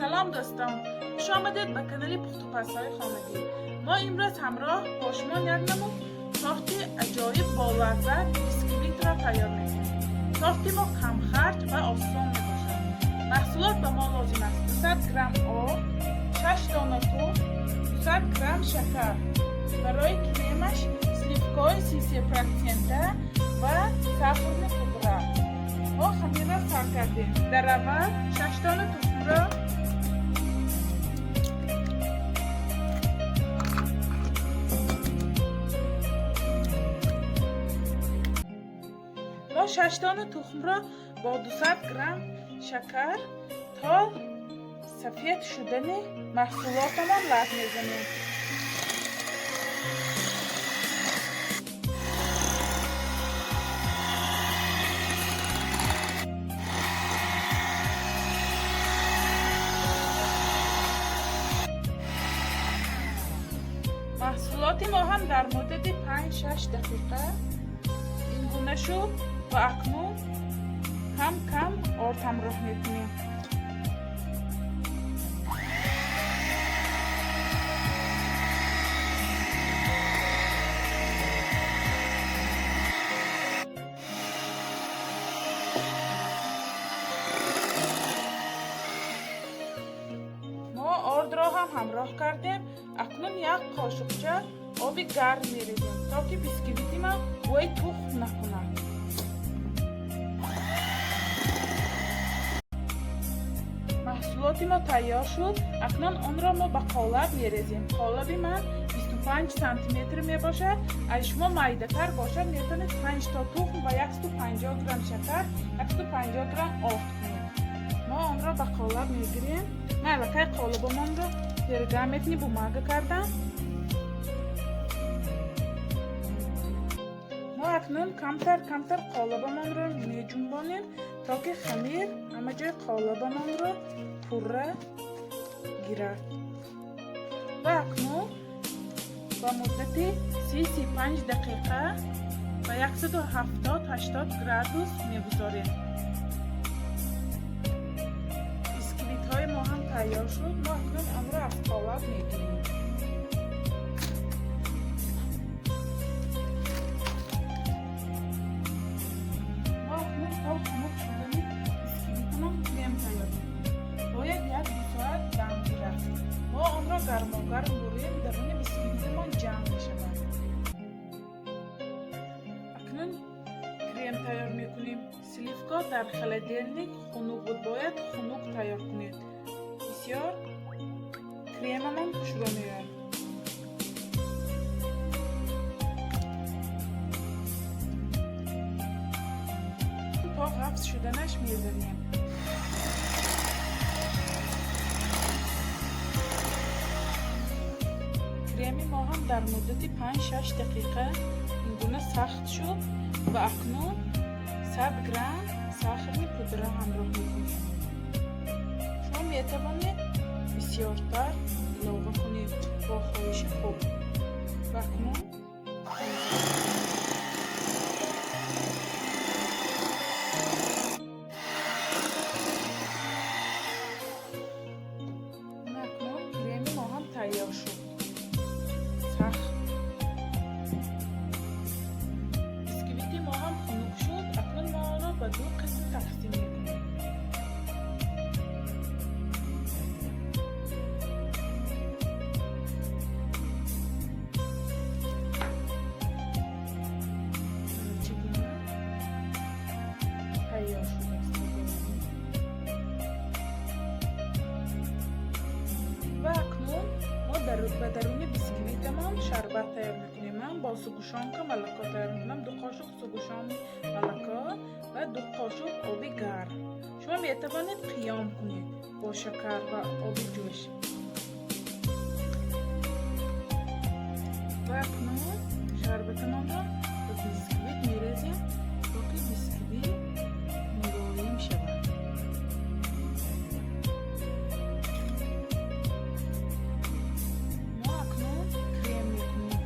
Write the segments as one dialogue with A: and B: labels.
A: Салом дӯстон, хуш омадед ба канали пухтупазҳои хонагӣ. Мо имрӯз ҳамроҳ бо шумо як намуд торти аҷоиб бо лаззат бисквитро тайёр мекунем. Торти мо камхарҷ ва осон мебошад. Маҳсулот ба мо лозим аст: 200 грамм орд, 6 дона тухм, 200 грамм шакар. Барои кремаш сливкаҳои 33% ва сахарный пудра. Мо хамирро сар кардем. Дар аввал 6 дона тухмро мо 6 дона тухмро бо 200 грамм шакар то сафед шудани маҳсулотамон лат мезанем. Маҳсулоти мо ҳам дар муддати 5-6 дақиқа ин гуна шуд ва акнун кам кам орд ҳамроҳ мекунем. Мо ордро ҳам ҳамроҳ кардем. Акнун як қошуқча оби гарм мерезем, то ки бисквити мо бӯи тухм накунад. Маҳсулоти мо тайёр шуд. Акнун онро мо ба қолаб мерезем. Қолаби ман 25 сантиметр мебошад. Аз шумо майдатар бошад, метавонед 5 то тухм ва 150 грамм шакар, 150 грамм орд кунед. Мо онро ба қолаб мегирем. Ман аллакай қолабамонро пергаментный бумага кардам. Мо акнун камтар камтар қолабамонро меҷунбонем, то ки хамир ҳама ҷои қолабамонро пурра гирад. Ва акнун ба муддати 35 дақиқа ба 170-80 градус мегузорем. Бисквитҳои мо ҳам тайёр шуд. Мо акнун онро аз қолаб мегирем. Мо акнун то хунук шудани бисквитамон крем тайёр мекунем. Бояд 1-2 соат дам гирад. Мо онро гармогарм бурем, даруни бисквитамон ҷамъ мешавад. Акнун крем тайёр мекунем. Сливка дар холодильник хунук буд, бояд хунук тайёр кунед. Бисёр кремамон хушрӯ меояд. То ғафз шуданаш мезанем. Креми мо ҳам дар муддати 5-6 дақиқа ин гуна сахт шуд ва акнун 100 грамм сахарный пудра ҳамроҳ мекунем. Шумо метавонед бисёртар илова кунед бо хоҳиши худ. Ва акнун креми мо ҳам тайёр шуд. Сахт. Бисквити мо ҳам хунук шуд. Акнун мо онро ба ду қисм тақсим мекунем. Чӣ гуна тайёр шудааст. Ва акнун мо ба даруни бисквитамон шарбат тайёр мекунем. Ман бо сгущёнка молоко тайёр мекунам. 2 қошуқ сгущённый молоко ва 2 қошуқ оби гарм. Шумо метавонед қиём кунед бо шакар ва оби ҷӯш. Ва акнун шарбатамонро ба бисквит мерезем, то ки бисквит мулоим шавад. Мо акнун крем мекунем.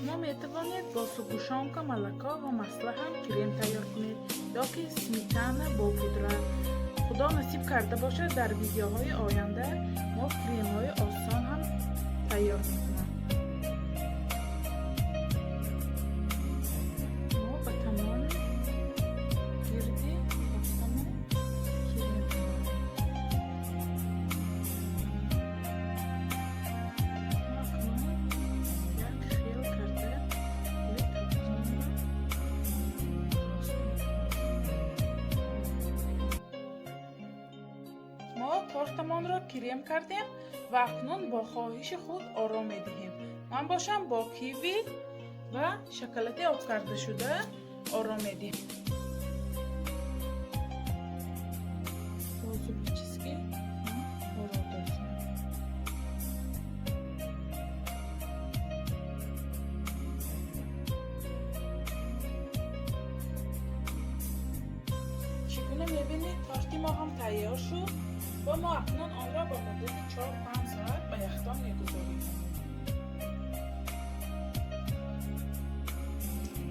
A: Шумо метавонед бо сгущёнка, молоко ва масло ҳам крем тайёр кунед ё ки сметана бо пудра. Худо насиб карда бошад, дар видеоҳои оянда мо кремҳои осон ҳам тайёр мекунам. Мо ба тамоми гирди тортамон крем мемонем. Акнун як хел карда рӯи тортамонро рост мекунем. Мо тортамонро крем кардем ва акнун бо хоҳиши худ оро медиҳем. Ман бошам, бо киви ва шоколади об кардашуда оро медиҳем. Бо зубочистки оро додем. Чӣ гуна мебинед, торти мо ҳам тайёр шуд ва мо акнун онро ба муддати 4-5 соат ба яхдон мегузорем.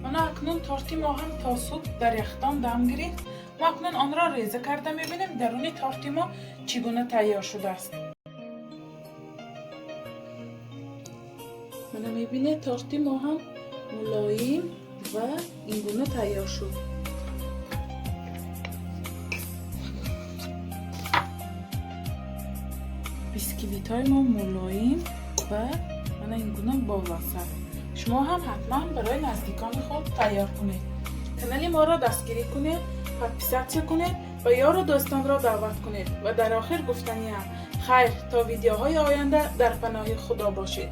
A: Мана, акнун торти мо ҳам то субҳ дар яхдон дам гирифт. Мо акнун онро реза карда мебинем, даруни торти мо чӣ гуна тайёр шудааст. Мана, мебинед, торти мо ҳам мулоим ва ин гуна тайёр шуд. Бисквитҳои мо мулоим ва мана ин гуна болаззат. Шумо ҳам ҳатман барои наздикони худ тайёр кунед. Канали моро дастгирӣ кунед, подписаться кунед ва ёру дӯстонро даъват кунед. Ва дар охир гуфтаниам: хайр, то видеоҳои оянда, дар паноҳи Худо бошед.